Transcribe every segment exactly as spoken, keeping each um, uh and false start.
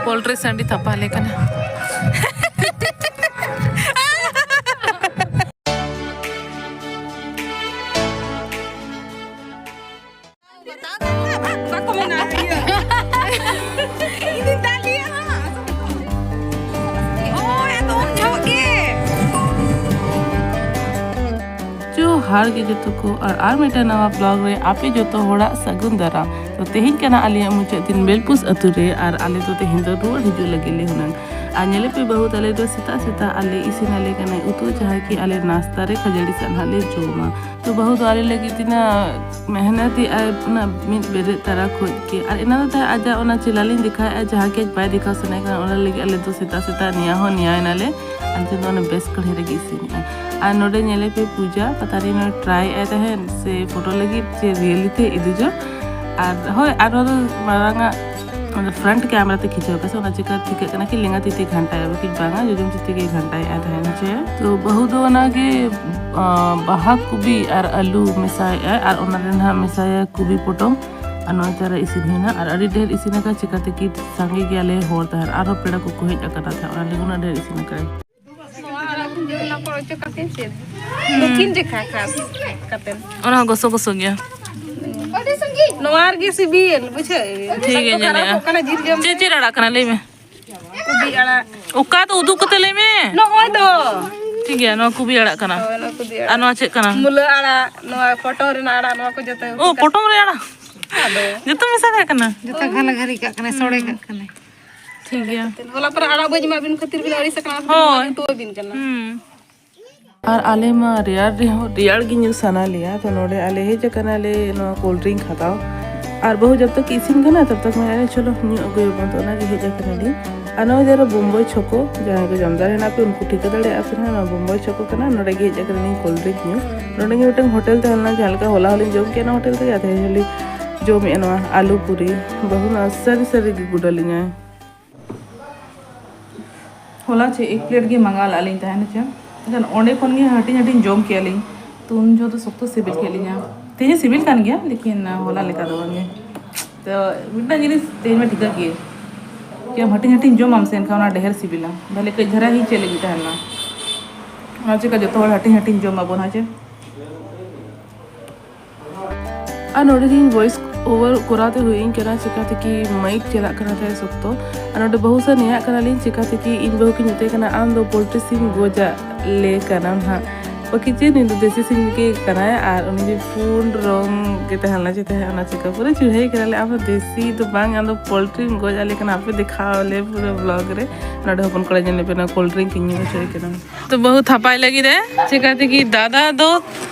Poultry ᱥᱟᱺᱰᱤ ᱛᱷᱟᱯᱟ ᱟᱞᱮ ᱠᱟᱱᱟ᱾ ᱵᱟᱠᱚ ᱢᱮᱱᱟ, ᱤᱭᱟᱹ᱾ ᱤᱧ ᱫᱩᱧ ᱫᱟᱞᱮᱭᱟ ᱦᱟᱸᱜ᱾ ᱳᱭ, ᱟᱫᱚ ᱩᱱ ᱡᱚᱦᱚᱜ ᱜᱮ᱾ ᱡᱚᱦᱟᱨ ᱜᱮ ᱡᱚᱛᱚ ᱠᱚ, ᱟᱨ, ᱟᱨ ᱢᱤᱫᱴᱟᱝ ᱱᱟᱣᱟ vlog ᱨᱮ ᱟᱯᱮ ᱡᱚᱛᱚ ᱦᱚᱲᱟᱜ ᱥᱟᱹᱜᱩᱱ ᱫᱟᱨᱟᱢ᱾ ᱛᱚ, ᱛᱮᱦᱮᱧ ᱠᱟᱱᱟ ᱟᱞᱮᱭᱟᱜ ᱢᱩᱪᱟᱹᱫ ᱫᱤᱱ ᱵᱮᱞᱯᱩᱥ ᱟᱹᱛᱩ ᱨᱮ, ᱟᱨ ᱟᱞᱮ ᱫᱚ ᱛᱮᱦᱮᱧ ᱫᱚ ᱨᱩᱣᱟᱹᱲ ᱦᱤᱡᱩᱜ ᱞᱟᱹᱜᱤᱫ ᱞᱮ ᱦᱩᱱᱟᱹᱝ᱾ ᱟᱨ ᱧᱮᱞᱮ ᱯᱮ, ᱵᱟᱹᱦᱩ ᱛᱟᱞᱮ ᱫᱚ ᱥᱮᱛᱟᱜ ᱥᱮᱛᱟᱜ ᱟᱞᱮ ᱤᱥᱤᱱ ᱟᱞᱮ ᱠᱟᱱᱟᱭ ᱩᱛᱩ, ᱡᱟᱦᱟᱸ ᱠᱤ ᱟᱞᱮ ᱱᱟᱥᱛᱟ ᱨᱮ ᱠᱷᱟᱹᱡᱟᱹᱲᱤ ᱥᱟᱞᱟᱜ ᱞᱮ ᱡᱚᱢᱟ᱾ ᱛᱚ, ᱵᱟᱹᱦᱩ ᱫᱚ ᱟᱞᱮ ᱞᱟᱹᱜᱤᱫ ᱛᱤᱱᱟᱹᱜ ᱢᱮᱦᱱᱚᱛ ᱮᱫ ᱟᱭ, ᱚᱱᱟ ᱢᱤᱫ ᱵᱮᱨᱮᱫ ᱛᱟᱨᱟ ᱠᱷᱚᱡ ᱜᱮ᱾ ᱟᱨ ᱮᱱᱟᱝ ᱫᱚ ᱛᱟᱦᱮᱸ ᱟᱡᱟᱜ ᱚᱱᱟ ᱪᱮᱞᱟ ᱞᱤᱧ ᱫᱮᱠᱷᱟᱣᱮᱫᱼᱟ, ᱡᱟᱦᱟᱸ ᱠᱮᱠ ᱵᱟᱭ ᱫᱮᱠᱷᱟᱣ ᱥᱟᱱᱟᱭᱮ ᱠᱟᱱᱟ, ᱚᱱᱟ ᱞᱟᱹᱜᱤᱫ ᱟᱞᱮ ᱫᱚ ᱥᱮᱛᱟᱜ ᱥᱮᱛᱟᱜ ᱱᱮᱭᱟ ᱦᱚᱸ ᱱᱮᱭᱟ ᱮᱱᱟᱞᱮ᱾ ᱟᱨ ᱱᱤᱛᱚᱜ ᱫᱚ ᱚᱱᱟ ᱵᱮᱥ ᱠᱟᱹᱲᱦᱤ ᱨᱮᱜᱮ ᱤᱥᱤᱱᱮᱜᱼᱟ᱾ ᱟᱨ ᱱᱚᱰᱮ ᱧᱮᱞᱮ ᱯᱮ ᱯᱩᱡᱟ, ᱯᱟᱛᱟ ᱨᱮ ᱱᱚᱰᱮ ᱴᱨᱟᱭ ᱮᱫ ᱛᱟᱦᱮᱸᱱ ᱥᱮ ᱯᱷᱳᱴᱳ ᱞᱟᱹᱜᱤᱫ ᱪᱮ ᱨᱤᱭᱮᱞᱤ ᱛᱮ ᱤᱫᱤ ᱡᱚ᱾ ᱟᱨ ᱦᱳᱭ, ᱟᱨ ᱱᱚᱣᱟ ᱫᱚ ᱢᱟᱨᱟᱝ ᱟᱜ ᱚᱱᱟ front camera ᱛᱮ ᱠᱷᱤᱪᱟᱹᱣ ᱠᱟᱛᱮ, ᱚᱱᱟ ᱪᱤᱠᱟ ᱴᱷᱤᱠᱟᱹᱜ ᱠᱟᱱᱟ ᱠᱤ ᱞᱮᱸᱜᱟ ᱛᱤ ᱛᱮ ᱜᱷᱟᱱᱴᱟᱭᱟ ᱵᱟᱠᱤ ᱵᱟᱝᱟ, ᱡᱚᱡᱚᱢ ᱛᱤ ᱛᱮᱜᱮ ᱜᱷᱟᱱᱴᱟᱭᱮᱫᱼᱟ ᱛᱟᱦᱮᱱ ᱪᱮ᱾ ᱛᱚ, ᱵᱟᱹᱦᱩ ᱫᱚ ᱚᱱᱟᱜᱮ, ᱟ, ᱵᱟᱦᱟ ᱠᱚᱵᱤ ᱟᱨ ᱟᱹᱞᱩ ᱢᱮᱥᱟᱭᱮᱫᱼᱟᱭ, ᱟᱨ ᱚᱱᱟ ᱨᱮ ᱱᱟᱦᱟᱜ ᱢᱮᱥᱟᱭᱟ ᱠᱚᱵᱤ ᱯᱚᱴᱚᱢ᱾ ᱟᱨ ᱱᱚᱜᱼᱚᱭ ᱛᱟᱨᱟ ᱤᱥᱤᱱ ᱦᱩᱭᱱᱟ, ᱟᱨ ᱟᱹᱰᱤ ᱰᱷᱮᱨ ᱤᱥᱤᱱ ᱟᱠᱟᱱ, ᱪᱤᱠᱟᱹᱛᱮ ᱠᱤ ᱥᱟᱸᱜᱮ ᱜᱮᱭᱟᱞᱮ ᱦᱚᱲ ᱛᱟᱦᱮᱱ, ᱟᱨᱦᱚᱸ ᱯᱮᱲᱟ ᱠᱚᱠᱚ ᱦᱮᱡ ᱟᱠᱟᱱᱟ ᱛᱟᱦᱮᱸᱫ, ᱚᱱᱟ ᱞᱟᱹᱜᱤᱫ ᱩᱱᱟᱹᱜ ᱰᱷᱮᱨ ᱤᱥᱤᱱ ᱟᱠᱟᱱ᱾ ᱱᱚᱣᱟ ᱟᱞᱚ ᱠᱚ ᱧᱩᱭ, ᱚᱱᱟ ᱠᱚ ᱚᱪᱚᱜ ᱠᱟᱛᱮ ᱪᱮᱫ? ᱫᱚᱠᱷᱤᱱ ᱡᱮᱠᱷᱟ ᱠᱷᱟᱥ ᱠᱟᱛᱮ᱾ ᱚᱱᱟ ᱦᱚᱸ ᱜᱚᱥᱚ ᱜᱚᱥᱚ ᱜᱮᱭᱟ᱾ ᱱᱚᱣᱟ ᱨᱮᱜᱮ ᱥᱤᱵᱤᱞ, ᱵᱩᱡᱷᱟᱹᱣ? ᱴᱷᱤᱠ ᱜᱮ ᱠᱷᱟᱨᱟᱯᱚᱜ ᱧᱮᱞᱮᱜᱼᱟ᱾ ᱠᱟᱱᱟ ᱡᱤᱞ ᱡᱚᱢ ᱪᱮᱫ, ᱛᱮ᱾ ᱪᱮᱫ ᱟᱲᱟᱜ ᱠᱟᱱᱟ ᱞᱟᱹᱭ ᱢᱮ? ᱠᱩᱵᱤ ᱟᱲᱟᱜ᱾ ᱚᱠᱟ ᱫᱚ ᱩᱫᱩᱜ ᱠᱟᱛᱮ ᱞᱟᱹᱭ ᱢᱮ᱾ ᱱᱚᱜᱼᱚᱭ ᱫᱚ᱾ ᱴᱷᱤᱠ ᱜᱮᱭᱟ, ᱱᱚᱣᱟ ᱠᱩᱵᱤ ᱟᱲᱟᱜ ᱠᱟᱱᱟ᱾ ᱦᱳᱭ, ᱱᱚᱣᱟ ᱠᱩᱵᱤ ᱟᱲᱟᱜ᱾ ᱟᱨ ᱱᱚᱣᱟ ᱪᱮᱫ ᱠᱟᱱᱟ? ᱢᱩᱞᱟᱹ ᱟᱲᱟᱜ, ᱱᱚᱣᱟ ᱯᱚᱴᱚᱢ ᱨᱮᱱᱟᱜ ᱟᱲᱟᱜ, ᱱᱚᱣᱟ ᱠᱚ ᱡᱚᱛᱚ ᱚ, ᱩᱛᱩ ᱠᱟᱛᱮ᱾ ᱯᱚᱴᱚᱢ ᱨᱮ ᱟᱲᱟᱜ? ᱟᱫᱚ᱾ ᱡᱚᱛᱚ ᱢᱮᱥᱟ ᱠᱟᱜ ᱠᱟᱱᱟ? ᱡᱚᱛᱚ ᱜᱷᱟᱞᱟ ᱜᱷᱟᱞᱤ ᱠᱟᱜ ᱠᱟᱱᱟᱭ, ᱥᱚᱲᱮ ᱠᱟᱜ ᱠᱟᱱᱟᱭ᱾ ᱴᱷᱤᱠ ᱜᱮᱭᱟ᱾ ᱦᱚᱞᱟ ᱯᱚᱨᱮ ᱟᱲᱟᱜ ᱵᱟᱹᱧ ᱮᱢᱟᱜ ᱵᱤᱱ ᱠᱷᱟᱹᱛᱤᱨ ᱵᱤᱱ ᱟᱹᱲᱤᱥ ᱟᱠᱟᱱᱟ, ᱦᱳᱭ᱾ ᱩᱛᱩ ᱟᱹᱵᱤᱱ ᱠᱟᱱᱟ᱾ ᱦᱩᱸ᱾ ᱟᱨ ᱟᱞᱮ ᱢᱟ ᱨᱮᱭᱟᱲ ᱨᱮᱦᱚᱸ ᱨᱮᱭᱟᱲ ᱜᱮ ᱧᱩ ᱥᱟᱱᱟ ᱞᱮᱭᱟ, ᱛᱚ ᱱᱚᱰᱮ ᱟᱞᱮ ᱦᱮᱡ ᱟᱠᱟᱱᱟᱞᱮ ᱱᱚᱣᱟ cold drink ᱦᱟᱛᱟᱣ᱾ ᱟᱨ ᱵᱟᱹᱦᱩ ᱡᱚᱵ ᱛᱚᱠ ᱤᱥᱤᱱ ᱠᱟᱱᱟ, ᱛᱚᱵ ᱛᱚᱠ ᱢᱮᱱᱟ, "ᱪᱚᱞᱚ ᱧᱩ ᱟᱹᱜᱩᱭᱟᱵᱚᱱ", ᱛᱚ ᱚᱱᱟᱜᱮ ᱦᱮᱡ ᱟᱠᱟᱱᱟᱞᱤᱧ᱾ ᱟᱨ ᱱᱚᱜᱼᱚᱭ ᱡᱟᱦᱟᱸ ᱵᱳᱢᱵᱳᱭ ᱪᱷᱚᱠᱳ, ᱡᱟᱦᱟᱸᱭ ᱠᱚ ᱡᱚᱢᱫᱟᱨ ᱦᱮᱱᱟᱜ ᱯᱮ ᱩᱱᱠᱩ ᱴᱷᱤᱠᱟᱹ ᱫᱟᱲᱮᱭᱟᱜᱼᱟ ᱯᱮ ᱱᱟᱦᱟᱜ, ᱱᱚᱣᱟ ᱵᱳᱢᱵᱳᱭ ᱪᱷᱚᱠᱳ ᱠᱟᱱᱟ, ᱱᱚᱰᱮ ᱜᱮ ᱦᱮᱡ ᱟᱠᱟᱱᱟᱞᱤᱧ cold drink ᱧᱩ᱾ ᱱᱚᱰᱮ ᱜᱮ ᱢᱤᱫᱴᱟᱝ ᱦᱳᱴᱮᱞ ᱛᱟᱦᱮᱸ ᱞᱮᱱᱟ, ᱡᱟᱦᱟᱸ ᱞᱮᱠᱟ ᱦᱚᱞᱟ ᱦᱚᱸᱞᱤᱧ ᱡᱚᱢ ᱠᱮᱫ ᱚᱱᱟ ᱦᱳᱴᱮᱞ ᱨᱮᱜᱮ, ᱟᱨ ᱛᱮᱦᱮᱧ ᱦᱚᱸᱞᱤᱧ ᱡᱚᱢᱮᱫᱼᱟ ᱱᱚᱣᱟ ᱟᱞᱩ ᱯᱩᱨᱤ᱾ ᱵᱟᱹᱦᱩ ᱱᱚᱣᱟ ᱥᱟᱹᱨᱤ ᱥᱟᱹᱨᱤ ᱜᱮ ᱜᱩᱰᱟᱹ ᱞᱤᱧᱟᱭ᱾ ᱦᱚᱞᱟ ᱪᱮᱫ ᱮᱠ ᱯᱞᱮᱴ ᱜᱮ ᱢᱟᱸᱜᱟᱣ ᱞᱟᱜ ᱞᱤᱧ ᱛᱟᱦᱮᱱ ᱪᱮ, ᱮᱱᱠᱷᱟᱱ ᱚᱸᱰᱮ ᱠᱷᱚᱱ ᱜᱮ ᱦᱟᱹᱴᱤᱧ ᱦᱟᱹᱴᱤᱧ ᱡᱚᱢ ᱠᱮᱜᱼᱟ ᱞᱤᱧ᱾ ᱛᱚ ᱩᱱ ᱡᱚᱦᱚᱜ ᱫᱚ ᱥᱚᱠᱛᱚ ᱥᱤᱵᱤᱞ ᱠᱮᱫ ᱞᱤᱧᱟ᱾ ᱛᱮᱦᱮᱧ ᱦᱚᱸ ᱥᱤᱵᱤᱞ ᱠᱟᱱ ᱜᱮᱭᱟ, ᱞᱮᱠᱤᱱ ᱦᱚᱞᱟ ᱞᱮᱠᱟ ᱫᱚ ᱵᱟᱝ ᱜᱮ᱾ ᱛᱚ ᱢᱤᱫᱴᱟᱝ ᱡᱤᱱᱤᱥ ᱛᱮᱦᱮᱧ ᱢᱟ ᱴᱷᱤᱠᱟᱹ ᱜᱮ, ᱪᱮᱫ ᱮᱢ ᱦᱟᱹᱴᱤᱧ ᱦᱟᱹᱴᱤᱧ ᱡᱚᱢᱟᱢ ᱥᱮ, ᱮᱱᱠᱷᱟᱱ ᱚᱱᱟ ᱰᱷᱮᱨ ᱥᱤᱵᱤᱞᱟ᱾ ᱵᱷᱟᱞᱮ ᱠᱟᱹᱡ ᱫᱷᱟᱨᱟ ᱦᱤᱧ ᱪᱮᱫ ᱞᱟᱹᱜᱤᱫ ᱛᱟᱦᱮᱱᱟ᱾ ᱚᱱᱟ ᱪᱮᱠᱟ ᱡᱚᱛᱚ ᱦᱚᱲ ᱦᱟᱹᱴᱤᱧ ᱦᱟᱹᱴᱤᱧ ᱡᱚᱢ ᱟᱵᱚᱱ, ᱦᱮᱸ ᱪᱮ? ᱟᱨ ᱱᱚᱰᱮ ᱫᱚ ᱤᱧ voice over ᱠᱚᱨᱟᱣ ᱛᱮ ᱦᱩᱭ ᱤᱧ ᱠᱟᱱᱟ, ᱪᱮᱠᱟ ᱛᱮᱠᱤ mic ᱪᱟᱞᱟᱜ ᱠᱟᱱᱟ ᱛᱟᱦᱮᱸ ᱥᱚᱠᱛᱚ᱾ ᱟᱨ ᱱᱚᱰᱮ ᱵᱟᱹᱦᱩ ᱥᱟᱶ ᱱᱮᱭᱟᱜ ᱠᱟᱱᱟᱞᱤᱧ, ᱪᱮᱠᱟ ᱛᱮᱠᱤ ᱤᱧ ᱵᱟᱹᱦᱩ ᱠᱤᱱ ᱢᱮᱛᱟᱭ ᱠᱟᱱᱟ, "ᱟᱢ ᱫᱚ poultry ᱥᱤᱢ ᱜᱚᱡᱟᱜ ᱞᱮ ᱠᱟᱱᱟᱢ ᱦᱟᱸᱜ᱾" ᱵᱟᱹᱠᱤ ᱪᱮᱫ, ᱱᱩᱭ ᱫᱚ ᱫᱮᱥᱤ ᱥᱤᱢ ᱜᱮ ᱠᱟᱱᱟᱭ ᱟᱨ ᱩᱱᱤ ᱫᱚ ᱯᱩᱸᱰ ᱨᱚᱝ ᱜᱮ ᱛᱟᱦᱮᱸ ᱞᱮᱱᱟ, ᱪᱮᱫ ᱛᱟᱦᱮᱸ, ᱚᱱᱟ ᱪᱮᱠᱟ ᱯᱩᱨᱟᱹ ᱪᱩᱲᱦᱟᱹᱭ ᱠᱟᱱᱟᱞᱮ, "ᱟᱢ ᱫᱚ ᱫᱮᱥᱤ ᱫᱚ ᱵᱟᱝ, ᱟᱢ ᱫᱚ poultry ᱜᱚᱡ ᱟᱞᱮ ᱠᱟᱱᱟ, ᱟᱯᱮ ᱫᱮᱠᱷᱟᱣ ᱟᱞᱮ ᱯᱩᱨᱟᱹ vlog ᱨᱮ᱾" ᱱᱚᱰᱮ ᱦᱚᱯᱚᱱ ᱠᱚᱲᱟ ᱧᱮᱞ ᱯᱮ, ᱱᱚᱣᱟ cold drink ᱤᱧ ᱧᱩ ᱦᱚᱪᱚᱭ ᱠᱟᱱᱟ᱾ ᱛᱚ ᱵᱟᱹᱦᱩ ᱛᱷᱟᱯᱟᱭ ᱞᱟᱹᱜᱤᱫ ᱮ, ᱪᱮᱠᱟ ᱛᱮᱜᱮ ᱫᱟᱫᱟ ᱫᱚ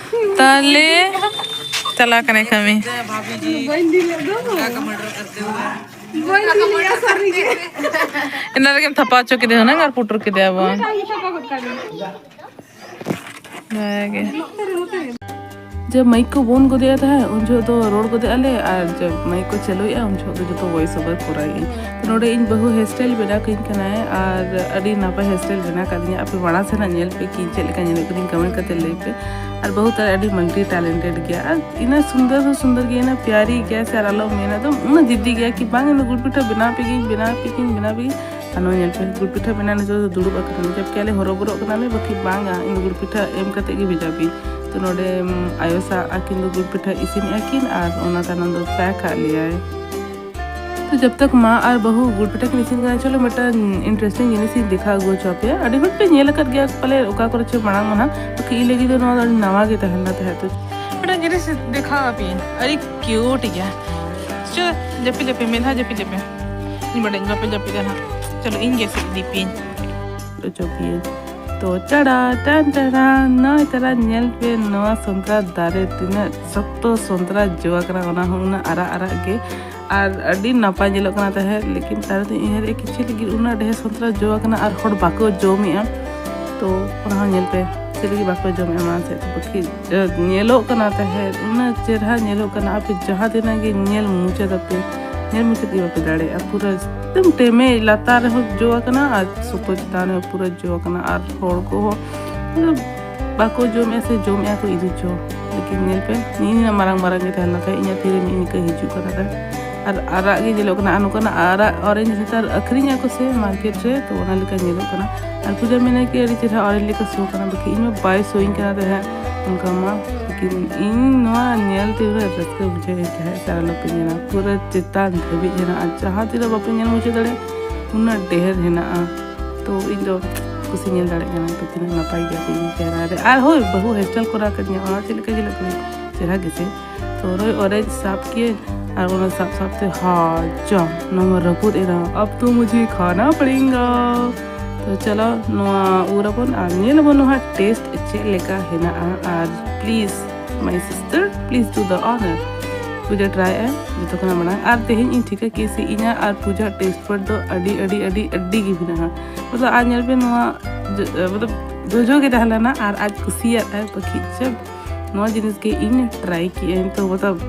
ᱛᱟᱦᱞᱮ ᱪᱟᱞᱟᱣ ᱠᱟᱱᱟᱭ ᱠᱟᱹᱢᱤ᱾ ᱵᱟᱹᱧ ᱫᱤᱞ ᱫᱚ᱾ ᱵᱟᱹᱧ ᱫᱤᱞ ᱥᱟᱹᱨᱤ ᱜᱮ᱾ ᱮᱱᱟ ᱨᱮᱜᱮᱢ ᱛᱷᱟᱯᱟ ᱦᱚᱪᱚ ᱠᱮᱫᱮ ᱦᱩᱱᱟᱹᱝ ᱟᱨ ᱯᱩᱴᱩᱨ ᱠᱮᱫᱮᱭᱟ ᱵᱚᱱ᱾ ᱛᱷᱟᱯᱟ ᱜᱚᱫ ᱠᱟᱜ ᱢᱮ᱾ ᱚᱱᱟᱜᱮ᱾ ᱡᱮ mic ᱠᱚ ᱵᱚᱱ ᱜᱚᱫᱮᱜᱼᱟ ᱛᱟᱦᱮᱸᱫ, ᱩᱱ ᱡᱚᱦᱚᱜ ᱫᱚ ᱨᱚᱲ ᱜᱚᱫᱮᱜᱼᱟ ᱞᱮ, ᱟᱨ ᱡᱮ mic ᱠᱚ ᱪᱟᱹᱞᱩᱭᱮᱜᱼᱟ, ᱩᱱ ᱡᱚᱦᱚᱜ ᱫᱚ ᱡᱚᱛᱚ voice over ᱠᱚᱨᱟᱣᱮᱜᱼᱟᱹᱧ᱾ ᱛᱚ ᱱᱚᱰᱮ ᱤᱧ ᱵᱟᱹᱦᱩ hair style ᱵᱮᱱᱟᱣ ᱠᱟᱹᱧ ᱠᱟᱱᱟᱭ, ᱟᱨ ᱟᱹᱰᱤ ᱱᱟᱯᱟᱭ hair style ᱵᱮᱱᱟᱣ ᱠᱟᱫᱤᱧᱟ᱾ ᱟᱯᱮ ᱢᱟᱲᱟᱝ ᱥᱮᱱᱟᱜ ᱧᱮᱞ ᱯᱮ, ᱠᱤ ᱪᱮᱫ ᱞᱮᱠᱟ ᱧᱮᱞᱚᱜ ᱠᱟᱱᱟᱧ, comment ᱠᱟᱛᱮ ᱞᱟᱹᱭ ᱯᱮ᱾ ᱟᱨ ᱵᱟᱹᱦᱩ ᱛᱟᱭ ᱟᱹᱰᱤ multi talented ᱜᱮᱭᱟ, ᱟᱨ ᱤᱱᱟᱹ ᱥᱩᱱᱫᱚᱨ ᱦᱚᱸ ᱥᱩᱱᱫᱚᱨ ᱜᱮᱭᱟ, ᱤᱱᱟᱹ ᱯᱭᱟᱨᱤ ᱜᱮᱭᱟ ᱥᱮ, ᱟᱨ ᱟᱞᱚᱢ ᱢᱮᱱᱟ, ᱮᱠᱫᱚᱢ ᱩᱱᱟᱹᱜ ᱡᱤᱫᱤ ᱜᱮᱭᱟ ᱠᱤ ᱵᱟᱝ, ᱤᱧ ᱫᱚ ᱜᱩᱲ ᱯᱤᱴᱷᱟᱹ ᱵᱮᱱᱟᱣ ᱯᱮ ᱜᱤᱧ, ᱵᱮᱱᱟᱣ ᱯᱮ ᱜᱤᱧ, ᱵᱮᱱᱟᱣ ᱯᱮ ᱜᱤᱧ᱾ ᱟᱨ ᱱᱚᱣᱟ ᱧᱮᱞ ᱯᱮ, ᱜᱩᱲ ᱯᱤᱴᱷᱟᱹ ᱵᱮᱱᱟᱣ ᱱᱤᱛᱚᱜ ᱫᱚ ᱫᱩᱲᱩᱵ ᱟᱠᱟᱱᱟᱞᱮ, ᱡᱚᱵᱠᱤ ᱟᱞᱮ ᱦᱚᱨᱚᱵᱚᱨᱚᱜ ᱠᱟᱱᱟᱞᱮ, ᱵᱟᱠᱤ ᱵᱟᱝᱟ, ᱤᱧ ᱫᱚ ᱜᱩᱲ ᱯᱤᱴᱷᱟᱹ ᱮᱢ ᱠᱟᱛᱮ ᱜᱮ ᱵᱷᱮᱡᱟ ᱯᱮ᱾ ᱛᱚ ᱱᱚᱰᱮ, ᱩᱢ, ᱟᱭᱳ ᱥᱟᱶ ᱟᱹᱠᱤᱱ ᱫᱚ ᱜᱩᱲ ᱯᱤᱴᱷᱟᱹ ᱤᱥᱤᱱᱮᱜᱼᱟ ᱠᱤᱱ ᱟᱨ ᱚᱱᱟ ᱛᱟᱭᱱᱚᱢ ᱫᱚ pack ᱟᱜ ᱞᱮᱭᱟᱭ᱾ ᱛᱚ ᱡᱚᱵ ᱛᱚᱠ ᱢᱟ ᱟᱨ ᱵᱟᱹᱦᱩ ᱜᱩᱲ ᱯᱤᱴᱷᱟᱹ ᱠᱤᱱ ᱤᱥᱤᱱ ᱠᱟᱱᱟ, ᱪᱚᱞᱚ ᱢᱤᱫᱴᱟᱝ interesting ᱡᱤᱱᱤᱥ ᱤᱧ ᱫᱮᱠᱷᱟᱣ ᱟᱹᱜᱩ ᱦᱚᱪᱚ ᱟᱯᱮᱭᱟ᱾ ᱟᱹᱰᱤ ᱦᱚᱲ ᱯᱮ ᱧᱮᱞ ᱟᱠᱟᱫ ᱜᱮᱭᱟ ᱯᱟᱞᱮ ᱚᱠᱟ ᱠᱚᱨᱮ ᱪᱚ ᱢᱟᱲᱟᱝ ᱢᱟ ᱱᱟᱦᱟᱜ, ᱵᱟᱠᱤ ᱤᱧ ᱞᱟᱹᱜᱤᱫ ᱫᱚ ᱱᱚᱣᱟ ᱫᱚ ᱟᱹᱰᱤ ᱱᱟᱣᱟ ᱜᱮ ᱛᱟᱦᱮᱸ ᱞᱮᱱᱟ ᱛᱟᱦᱮᱸᱫ᱾ ᱛᱚ ᱢᱤᱫᱴᱟᱝ ᱡᱤᱱᱤᱥ ᱫᱮᱠᱷᱟᱣ ᱟᱯᱮᱭᱟᱹᱧ, ᱟᱹᱰᱤ cute ᱜᱮᱭᱟ᱾ ᱪᱚ, ᱡᱟᱹᱯᱤᱫ ᱡᱟᱹᱯᱤᱫ, ᱢᱤᱫ ᱫᱷᱟᱣ ᱡᱟᱹᱯᱤᱫ ᱡᱟᱹᱯᱤᱫ᱾ ᱤᱧ ᱵᱟᱰᱟᱭ ᱵᱟᱯᱮ ᱡᱟᱹᱯᱤᱫᱟ ᱱᱟᱦᱟᱜ᱾ ᱪᱚᱞᱚ, ᱤᱧ ᱜᱮ ᱮᱥᱮᱫ ᱤᱫᱤ ᱯᱮᱭᱟᱹᱧ᱾ ᱚᱪᱚ ᱯᱮᱭᱟᱹᱧ᱾ ᱛᱚ, ᱪᱟᱲᱟ, ᱴᱟᱱ, ᱴᱟᱲᱟ, ᱱᱚᱜᱼᱚᱭ ᱛᱟᱨᱟ ᱧᱮᱞ ᱯᱮ, ᱱᱚᱣᱟ ᱥᱚᱱᱛᱨᱟ ᱫᱟᱨᱮ ᱛᱤᱱᱟᱹᱜ ᱥᱚᱠᱛᱚ ᱥᱚᱱᱛᱨᱟ ᱡᱚ ᱟᱠᱟᱱᱟ, ᱚᱱᱟ ᱦᱚᱸ ᱩᱱᱟᱹᱜ ᱟᱨᱟᱜ ᱟᱨᱟᱜ ᱜᱮ᱾ ᱟᱨ ᱟᱹᱰᱤ ᱱᱟᱯᱟᱭ ᱧᱮᱞᱚᱜ ᱠᱟᱱᱟ ᱛᱟᱦᱮᱸᱫ, ᱞᱮᱠᱤᱱ ᱛᱟᱭᱚᱢ ᱛᱮ ᱩᱭᱦᱟᱹᱨᱮᱫᱼᱟ, ᱠᱤ ᱪᱮᱫ ᱞᱟᱹᱜᱤᱫ ᱩᱱᱟᱹᱜ ᱰᱷᱮᱨ ᱥᱚᱱᱛᱨᱟ ᱡᱚ ᱟᱠᱟᱱᱟ ᱟᱨ ᱦᱚᱲ ᱵᱟᱠᱚ ᱡᱚᱢᱮᱫᱼᱟ᱾ ᱛᱚ ᱚᱱᱟ ᱦᱚᱸ ᱧᱮᱞ ᱯᱮ, ᱪᱮᱫ ᱞᱟᱹᱜᱤᱫ ᱵᱟᱠᱚ ᱡᱚᱢᱮᱫᱼᱟ ᱢᱟᱲᱟᱝ ᱥᱮᱫ ᱛᱮ᱾ ᱵᱟᱹᱠᱤ, ᱮ, ᱧᱮᱞᱚᱜ ᱠᱟᱱᱟ ᱛᱟᱦᱮᱸᱫ, ᱩᱱᱟᱹᱜ ᱪᱮᱦᱨᱟ ᱧᱮᱞᱚᱜ ᱠᱟᱱᱟ, ᱟᱯᱮ ᱡᱟᱦᱟᱸ ᱛᱤᱱᱟᱹᱜ ᱜᱮ ᱧᱮᱞ ᱢᱩᱪᱟᱹᱫ ᱟᱯᱮ, ᱧᱮᱞ ᱢᱩᱪᱟᱹᱫ ᱜᱮ ᱵᱟᱯᱮ ᱫᱟᱲᱮᱭᱟᱜᱼᱟ᱾ ᱯᱩᱨᱟᱹ ᱮᱠᱫᱚᱢ ᱴᱮᱢᱮᱡ ᱞᱟᱛᱟᱨ ᱨᱮᱦᱚᱸ ᱡᱚ ᱟᱠᱟᱱᱟ ᱟᱨ ᱥᱚᱠᱛᱚ ᱪᱮᱛᱟᱱ ᱨᱮᱦᱚᱸ ᱯᱩᱨᱟᱹ ᱡᱚ ᱟᱠᱟᱱᱟ, ᱟᱨ ᱦᱚᱲ ᱠᱚᱦᱚᱸ ᱯᱩᱨᱟᱹ ᱵᱟᱠᱚ ᱡᱚᱢᱮᱫᱼᱟ ᱥᱮ ᱡᱚᱢᱮᱫᱼᱟ ᱠᱚ ᱤᱫᱤ ᱪᱚ᱾ ᱞᱮᱠᱤᱱ ᱧᱮᱞ ᱯᱮ, ᱱᱤᱭᱟᱹ ᱢᱟᱨᱟᱝ ᱢᱟᱨᱟᱝ ᱜᱮ ᱛᱟᱦᱮᱱᱟ ᱛᱟᱦᱮᱸᱫ, ᱤᱧᱟᱹᱜ ᱛᱤᱨᱮ ᱱᱤᱭᱟᱹ ᱱᱤᱝᱠᱟᱹ ᱦᱤᱡᱩᱜ ᱠᱟᱱᱟ ᱛᱟᱦᱮᱸᱫ᱾ ᱟᱨ ᱟᱨᱟᱜ ᱜᱮ ᱧᱮᱞᱚᱜ ᱠᱟᱱᱟ᱾ ᱟᱨ ᱱᱚᱝᱠᱟᱱᱟᱜ ᱟᱨᱟᱜ orange ᱱᱮᱛᱟᱨ ᱟᱹᱠᱷᱨᱤᱧ ᱟᱠᱚ ᱥᱮ market ᱨᱮ, ᱛᱚ ᱚᱱᱟ ᱞᱮᱠᱟ ᱧᱮᱞᱚᱜ ᱠᱟᱱᱟ᱾ ᱟᱨ ᱯᱩᱡᱟ ᱢᱮᱱᱟ ᱠᱤ ᱟᱹᱰᱤ ᱪᱮᱦᱨᱟ orange ᱞᱮᱠᱟ show ᱠᱟᱱᱟ, ᱵᱟᱠᱷᱟᱡ ᱤᱧ ᱢᱟ ᱵᱟᱭ showᱤᱧ ᱠᱟᱱᱟ ᱛᱟᱦᱮᱸᱫ ᱚᱱᱠᱟ ᱢᱟ᱾ ᱞᱮᱠᱤᱱ ᱤᱧ ᱱᱚᱣᱟ ᱧᱮᱞ ᱛᱮ ᱩᱱᱟᱹᱜ ᱨᱟᱹᱥᱠᱟᱹ ᱵᱩᱡᱷᱟᱹᱣ ᱮᱱ ᱛᱟᱦᱮᱸᱫ, ᱥᱟᱨᱟ ᱞᱚᱯᱮ ᱧᱮᱞᱟ, ᱯᱩᱨᱟᱹ ᱪᱮᱛᱟᱱ ᱫᱷᱟᱹᱵᱤᱡ ᱦᱮᱱᱟᱜᱼᱟ, ᱡᱟᱦᱟᱸ ᱛᱤᱱᱟᱹᱜ ᱵᱟᱯᱮ ᱧᱮᱞ ᱢᱩᱪᱟᱹᱫ ᱫᱟᱲᱮᱭᱟᱜᱼᱟ ᱩᱱᱟᱹᱜ ᱰᱷᱮᱨ ᱦᱮᱱᱟᱜᱼᱟ᱾ ᱛᱚ ᱤᱧ ᱫᱚ ᱠᱩᱥᱤ ᱧᱮᱞ ᱫᱟᱲᱮᱭᱟᱜ ᱠᱟᱱᱟ ᱛᱚ ᱛᱤᱱᱟᱹᱜ ᱱᱟᱯᱟᱭ ᱜᱮᱭᱟ ᱤᱧ ᱪᱮᱦᱨᱟ ᱨᱮ᱾ ᱟᱨ ᱦᱳᱭ, ᱵᱟᱹᱦᱩ hairstyle ᱠᱚᱨᱟᱣ ᱠᱟᱫᱤᱧᱟ, ᱚᱱᱟ ᱪᱮᱫ ᱞᱮᱠᱟ ᱧᱮᱞᱚᱜ ᱠᱟᱱᱟ? ᱪᱮᱦᱨᱟ ᱜᱮᱥᱮ? ᱛᱚ ᱱᱚᱜᱼᱚᱭ orange ᱥᱟᱵ ᱠᱤᱭᱟᱹᱧ ᱟᱨ ᱚᱱᱟ ᱥᱟᱵ ᱥᱟᱵ ᱛᱮ ᱦᱟ ᱡᱟ ᱱᱚᱣᱟ ᱨᱟᱹᱯᱩᱫ ᱮᱱᱟ, ᱟᱵ ᱛᱚ ᱢᱩᱡᱷᱮ ᱠᱷᱟᱱᱟ ᱯᱟᱲᱮᱝᱜᱟ᱾ ᱛᱚ ᱪᱚᱞᱚ ᱱᱚᱣᱟ ᱩᱨ ᱟᱵᱚᱱ ᱟᱨ ᱧᱮᱞ ᱟᱵᱚᱱ ᱱᱚᱣᱟ taste ᱪᱮᱫ ᱞᱮᱠᱟ ᱦᱮᱱᱟᱜᱼᱟ᱾ ᱟᱨ please my sister, please do the honor, Puja try ᱟᱭ ᱡᱚᱛᱚ ᱠᱷᱚᱱᱟᱜ ᱢᱟᱲᱟᱝ᱾ ᱟᱨ ᱛᱮᱦᱮᱧ ᱤᱧ ᱴᱷᱤᱠᱟᱹ ᱠᱮᱫ ᱥᱮ ᱤᱧᱟᱹᱜ ᱟᱨ ᱯᱩᱡᱟ taste bud ᱫᱚ ᱟᱹᱰᱤ ᱟᱹᱰᱤ ᱟᱹᱰᱤ ᱟᱹᱰᱤ ᱜᱮ ᱵᱷᱤᱱᱟᱹᱜᱼᱟ᱾ ᱢᱚᱛᱞᱚᱵ ᱟᱨ ᱧᱮᱞ ᱯᱮ ᱱᱚᱣᱟ ᱡᱚ-, ᱢᱚᱛᱞᱚᱵ ᱡᱚᱡᱚ ᱜᱮ ᱛᱟᱦᱮᱸ ᱞᱮᱱᱟ ᱟᱨ ᱟᱡ ᱠᱩᱥᱤᱭᱟᱜ ᱟᱭ ᱯᱟᱹᱠᱷᱤ ᱪᱮᱫ ᱱᱚᱣᱟ ᱡᱤᱱᱤᱥ ᱜᱮ ᱤᱧ try ᱠᱮᱜᱼᱟᱹᱧ᱾ ᱛᱚ ᱢᱚᱛᱞᱚᱵ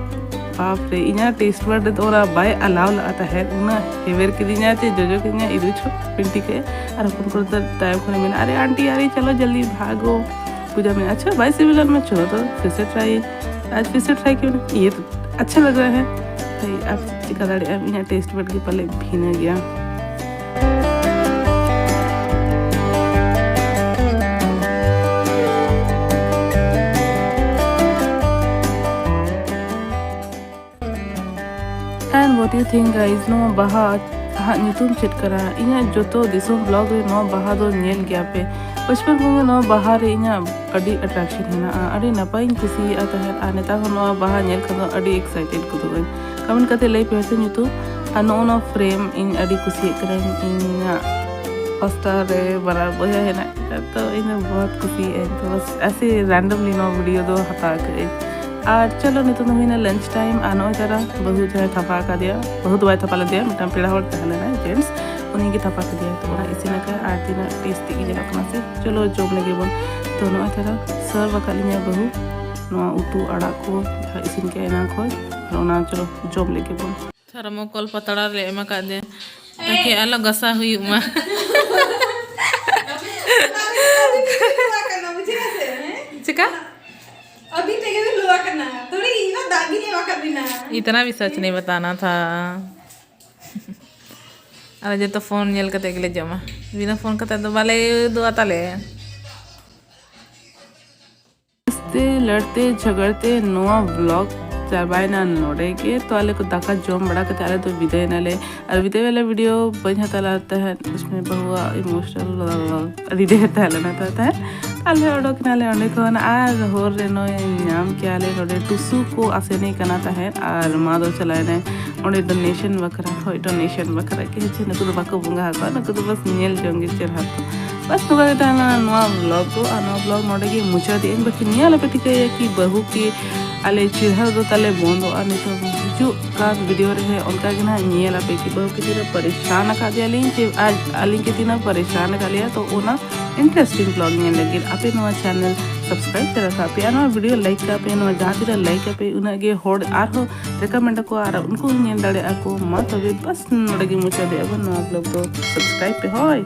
ᱵᱟᱯ ᱨᱮ, ᱤᱧᱟᱹᱜ taste bud ᱨᱮᱫᱚ ᱚᱱᱟ ᱵᱟᱭ allow ᱞᱟᱜᱼᱟ ᱛᱟᱦᱮᱸᱫ, ᱩᱱᱟᱹᱜ ᱦᱮᱣᱮᱨ ᱠᱤᱫᱤᱧᱟ ᱡᱮ ᱡᱚᱡᱚ ᱠᱤᱫᱤᱧᱟ ᱤᱫᱩ ᱪᱷᱚ ᱯᱤᱱᱴᱤ ᱠᱮᱫ᱾ ᱟᱨ ᱦᱚᱯᱚᱱ ᱠᱚᱲᱟ ᱫᱚ ᱛᱟᱭᱚᱢ ᱠᱷᱚᱱᱮ ᱢᱮᱱᱟ, "ᱟᱨᱮ aunty, ᱟᱨᱮ ᱪᱚᱞᱚ ᱡᱚᱞᱫᱤ ᱵᱷᱟᱜᱚ, ᱯᱩᱡᱟ ᱢᱮᱱᱟ ᱟᱪᱪᱷᱟ ᱵᱟᱭ ᱥᱤᱵᱤᱞᱟ ᱢᱮ, ᱪᱚᱞᱚ ᱛᱚ ᱯᱷᱤᱨ ᱥᱮ try ᱟᱭ, ᱯᱷᱤᱨ ᱥᱮ try ᱠᱮᱫ ᱤᱭᱟᱹ ᱛᱚ ᱟᱪᱪᱷᱟ ᱞᱟᱜᱟ ᱦᱮᱸ ᱵᱷᱟᱭ, ᱟᱯ ᱪᱤᱠᱟ ᱫᱟᱲᱮᱭᱟᱜᱼᱟ, ᱤᱧᱟᱹᱜ taste bud ᱜᱮ ᱯᱟᱞᱮ ᱵᱷᱤᱱᱟᱹ ᱜᱮᱭᱟ᱾" And what do you think, guys? ᱱᱚᱣᱟ ᱵᱟᱦᱟ ᱦᱟᱜ ᱧᱩᱛᱩᱢ ᱪᱮᱫ ᱠᱟᱱᱟ? ᱤᱧᱟᱹᱜ ᱡᱚᱛᱚ ᱫᱤᱥᱚᱢ vlog ᱨᱮ ᱱᱚᱣᱟ ᱵᱟᱦᱟ ᱫᱚ ᱧᱮᱞ ᱜᱮᱭᱟ ᱯᱮ᱾ ᱵᱟᱪᱯᱚᱱ ᱠᱷᱚᱱ ᱜᱮ ᱱᱚᱣᱟ ᱵᱟᱦᱟ ᱨᱮ ᱤᱧᱟᱹᱜ ᱟᱹᱰᱤ attraction ᱦᱮᱱᱟᱜᱼᱟ, ᱟᱹᱰᱤ ᱱᱟᱯᱟᱭᱤᱧ ᱠᱩᱥᱤᱭᱟᱜᱼᱟ ᱛᱟᱦᱮᱸᱫ᱾ ᱟᱨ ᱱᱮᱛᱟᱨ ᱦᱚᱸ ᱱᱚᱣᱟ ᱵᱟᱦᱟ ᱧᱮᱞ ᱠᱷᱟᱱ ᱫᱚ ᱟᱹᱰᱤ excited ᱜᱚᱫᱚᱜ ᱟᱹᱧ᱾ Comment ᱠᱟᱛᱮ ᱞᱟᱹᱭ ᱯᱮ ᱥᱮ ᱧᱩᱛᱩᱢ᱾ ᱟᱨ ᱱᱚᱜᱼᱚ ᱱᱚᱣᱟ frame ᱤᱧ ᱟᱹᱰᱤ ᱠᱩᱥᱤᱭᱟᱜ ᱠᱟᱹᱱᱟᱹᱧ, ᱤᱧᱟᱹᱜ poster ᱨᱮ ᱵᱟᱱᱟᱨ ᱵᱚᱭᱦᱟ ᱦᱮᱱᱟᱜ ᱠᱤᱱᱟ, ᱛᱚ ᱤᱧ ᱫᱚ ᱵᱚᱦᱩᱛ ᱠᱩᱥᱤᱭᱟᱜ ᱟᱹᱧ᱾ ᱛᱚ ᱵᱟᱥ ᱮᱥᱮ randomly ᱱᱚᱣᱟ video ᱫᱚ ᱦᱟᱛᱟᱣ ᱠᱟᱜ ᱟᱹᱧ᱾ ᱟᱨ ᱪᱚᱞᱚ ᱱᱤᱛᱚᱜ ᱫᱚ ᱦᱩᱭᱱᱟ lunch time, ᱟᱨ ᱱᱚᱜᱼᱚᱭ ᱛᱟᱨᱟ ᱵᱟᱹᱦᱩ ᱡᱟᱦᱟᱸᱭ ᱛᱷᱟᱯᱟ ᱟᱠᱟᱫᱮᱭᱟ, ᱵᱟᱹᱦᱩ ᱫᱚ ᱵᱟᱭ ᱛᱷᱟᱯᱟ ᱞᱮᱫᱮᱭᱟ, ᱢᱤᱫᱴᱟᱝ ᱯᱮᱲᱟ ᱦᱚᱲ ᱛᱟᱦᱮᱸ ᱞᱮᱱᱟᱭ gents, ᱩᱱᱤ ᱜᱮ ᱛᱷᱟᱯᱟ ᱠᱮᱫᱮᱭᱟ᱾ ᱛᱚ ᱚᱱᱟ ᱤᱥᱤᱱ ᱟᱠᱟᱫ ᱟᱨ ᱛᱤᱱᱟᱹᱜ tasty ᱜᱮ ᱧᱮᱞᱚᱜ ᱠᱟᱱᱟ ᱥᱮ᱾ ᱪᱚᱞᱚ ᱡᱚᱢ ᱞᱮᱜᱮ ᱵᱚᱱ᱾ ᱛᱚ ᱱᱚᱜᱼᱚᱭ ᱛᱟᱨᱟ serve ᱟᱠᱟᱫ ᱞᱤᱧᱟᱹ ᱵᱟᱹᱦᱩ ᱱᱚᱣᱟ ᱩᱛᱩ ᱟᱲᱟᱜ ᱠᱚ ᱡᱟᱦᱟᱸ ᱤᱥᱤᱱ ᱠᱮᱫ ᱮᱱᱟᱝ ᱠᱷᱚᱱ, ᱟᱨ ᱚᱱᱟ ᱪᱚᱞᱚ ᱡᱚᱢ ᱞᱮᱜᱮ ᱵᱚᱱ᱾ ᱛᱷᱟᱨᱢᱳᱠᱚᱞ ᱯᱟᱛᱲᱟ ᱨᱮ ᱮᱢ ᱟᱠᱟᱫ ᱫᱮ, ᱛᱟᱠᱤ ᱟᱞᱚ ᱜᱟᱥᱟᱣ ᱦᱩᱭᱩᱜ ᱢᱟ᱾ ᱪᱮᱠᱟ? ᱟᱹᱵᱤᱱ ᱛᱮᱜᱮ ᱵᱤᱱ ᱞᱚ ᱟᱠᱟᱱᱟ᱾ ᱛᱷᱚᱲᱤ ᱤᱧ ᱢᱟ ᱫᱟᱜ ᱜᱤᱧ ᱮᱢ ᱟᱠᱟᱫ ᱵᱤᱱᱟ᱾ इतना भी सच नहीं बताना था। ᱟᱞᱮ ᱡᱚᱛᱚ ᱯᱷᱳᱱ ᱧᱮᱞ ᱠᱟᱛᱮ ᱜᱮᱞᱮ ᱡᱚᱢᱟ᱾ ᱵᱤᱱᱟᱹ ᱯᱷᱳᱱ ᱠᱟᱛᱮ ᱫᱚ ᱵᱟᱞᱮ ᱩᱫᱩᱜᱼᱟ ᱛᱟᱞᱮ᱾ ᱦᱟᱸᱥᱛᱮ ᱞᱟᱲᱛᱮ ᱡᱷᱟᱜᱟᱲᱛᱮ ᱱᱚᱣᱟ ᱵᱞᱚᱜ ᱪᱟᱵᱟᱭᱮᱱᱟ ᱱᱚᱰᱮ ᱜᱮ᱾ ᱛᱚ ᱟᱞᱮ ᱠᱚ ᱫᱟᱠᱟ ᱡᱚᱢ ᱵᱟᱲᱟ ᱠᱟᱛᱮ ᱟᱞᱮ ᱫᱚ ᱵᱤᱫᱟᱹᱭᱮᱱᱟᱞᱮ᱾ ᱟᱨ ᱵᱤᱫᱟᱹᱭ ᱵᱟᱞᱟ ᱵᱷᱤᱰᱤᱭᱳ ᱵᱟᱹᱧ ᱦᱟᱛᱟᱣ ᱞᱮᱫ ᱛᱟᱦᱮᱸᱫ, ᱩᱥᱢᱮ ᱵᱟᱹᱦᱩᱣᱟᱜ ᱤᱢᱳᱥᱚᱱᱟᱞ ᱟᱹᱰᱤ ᱰᱷᱮᱨ ᱛᱟᱦᱮᱸ ᱞᱮᱱᱟ᱾ ᱛᱚ ᱛᱟᱦᱮᱸᱫ ᱟᱞᱮ ᱚᱰᱚᱠ ᱮᱱᱟᱞᱮ ᱚᱸᱰᱮ ᱠᱷᱚᱱ, ᱟᱨ ᱦᱚᱨ ᱨᱮ ᱱᱚᱜᱼᱚᱭ ᱧᱟᱢ ᱠᱮᱭᱟᱞᱮ ᱱᱚᱰᱮ ᱴᱩᱥᱩ ᱠᱚ ᱟᱥᱮᱱᱮ ᱠᱟᱱᱟ ᱛᱟᱦᱮᱸᱫ, ᱟᱨ ᱢᱟ ᱫᱚ ᱪᱟᱞᱟᱣᱮᱱᱟᱭ ᱚᱸᱰᱮ ᱰᱳᱱᱮᱥᱚᱱ ᱵᱟᱠᱷᱨᱟ᱾ ᱦᱳᱭ, ᱰᱳᱱᱮᱥᱚᱱ ᱵᱟᱠᱷᱨᱟ ᱜᱮ ᱦᱮᱸ ᱪᱮ, ᱱᱩᱠᱩ ᱫᱚ ᱵᱟᱠᱚ ᱵᱚᱸᱜᱟ ᱟᱠᱚᱣᱟ, ᱱᱩᱠᱩ ᱫᱚ ᱵᱟᱥ ᱧᱮᱞ ᱡᱚᱝ ᱜᱮ ᱪᱮᱦᱨᱟ ᱠᱚ᱾ ᱵᱟᱥ ᱱᱚᱝᱠᱟ ᱜᱮ ᱛᱟᱦᱮᱱᱟ ᱱᱚᱣᱟ ᱵᱞᱚᱜ ᱫᱚ, ᱟᱨ ᱱᱚᱣᱟ ᱵᱞᱚᱜ ᱱᱚᱰᱮ ᱜᱮ ᱢᱩᱪᱟᱹᱫ ᱮᱫᱟᱹᱧ᱾ ᱵᱟᱹᱠᱤ ᱱᱤᱭᱟᱹ ᱟᱞᱚᱯᱮ ᱴᱷᱤᱠᱟᱹᱭᱟ ᱠᱤ ᱵᱟᱹᱦᱩ ᱠᱤ ᱟᱞᱮ ᱪᱮᱦᱨᱟ ᱫᱚ ᱛᱟᱞᱮ ᱵᱚᱱᱫᱚᱜᱼᱟ᱾ ᱱᱤᱛᱚᱜ ᱦᱤᱡᱩᱜ ᱠᱟᱱ ᱵᱷᱤᱰᱤᱭᱳ ᱨᱮ ᱦᱮᱸ ᱚᱱᱠᱟ ᱜᱮ ᱱᱟᱦᱟᱜ ᱧᱮᱞ ᱟᱯᱮ ᱠᱤ ᱵᱟᱹᱦᱩ ᱠᱤ ᱛᱤᱱᱟᱹᱜ ᱯᱟᱨᱤᱥᱟᱱ ᱟᱠᱟᱫᱮᱭᱟᱞᱤᱧ ᱪᱮ, ᱟᱨ ᱟᱹᱞᱤᱧ ᱠᱤ ᱛᱤᱱᱟᱹᱜ ᱯᱟᱨᱤᱥᱟᱱ ᱟᱠᱟᱫ ᱞᱮᱭᱟ᱾ ᱛᱚ ᱚᱱᱟ ᱤᱱᱴᱟᱨᱮᱥᱴᱤᱝ ᱵᱞᱚᱜ ᱧᱮᱞ ᱞᱟᱹᱜᱤᱫ ᱟᱯᱮ ᱱᱚᱣᱟ ᱪᱮᱱᱮᱞ ᱥᱟᱵᱥᱠᱨᱟᱭᱤᱵ ᱛᱟᱨᱟ ᱠᱟᱜ ᱯᱮ ᱟᱨ ᱱᱚᱣᱟ ᱵᱷᱤᱰᱤᱭᱳ ᱞᱟᱭᱤᱠ ᱠᱟᱜ ᱯᱮ᱾ ᱱᱚᱣᱟ ᱡᱟᱦᱟᱸ ᱛᱤᱱᱟᱹᱜ ᱞᱟᱭᱤᱠ ᱟᱯᱮ ᱩᱱᱟᱹᱜ ᱜᱮ ᱦᱚᱲ ᱟᱨᱦᱚᱸ ᱨᱮᱠᱚᱢᱮᱱᱰ ᱟᱠᱚᱣᱟ ᱟᱨ ᱩᱱᱠᱩ ᱦᱚᱸ ᱧᱮᱞ ᱫᱟᱲᱮᱭᱟᱜᱼᱟ ᱠᱚ᱾ ᱢᱟ ᱛᱚᱵᱮ ᱵᱟᱥ ᱱᱚᱰᱮ ᱜᱮ ᱢᱩᱪᱟᱹᱫᱮᱜᱼᱟ ᱵᱚᱱ ᱱᱚᱣᱟ ᱵᱞᱚᱜ ᱫᱚ᱾ ᱥᱟᱵᱥᱠᱨᱟᱭᱤᱵ ᱯᱮ ᱦᱳᱭ᱾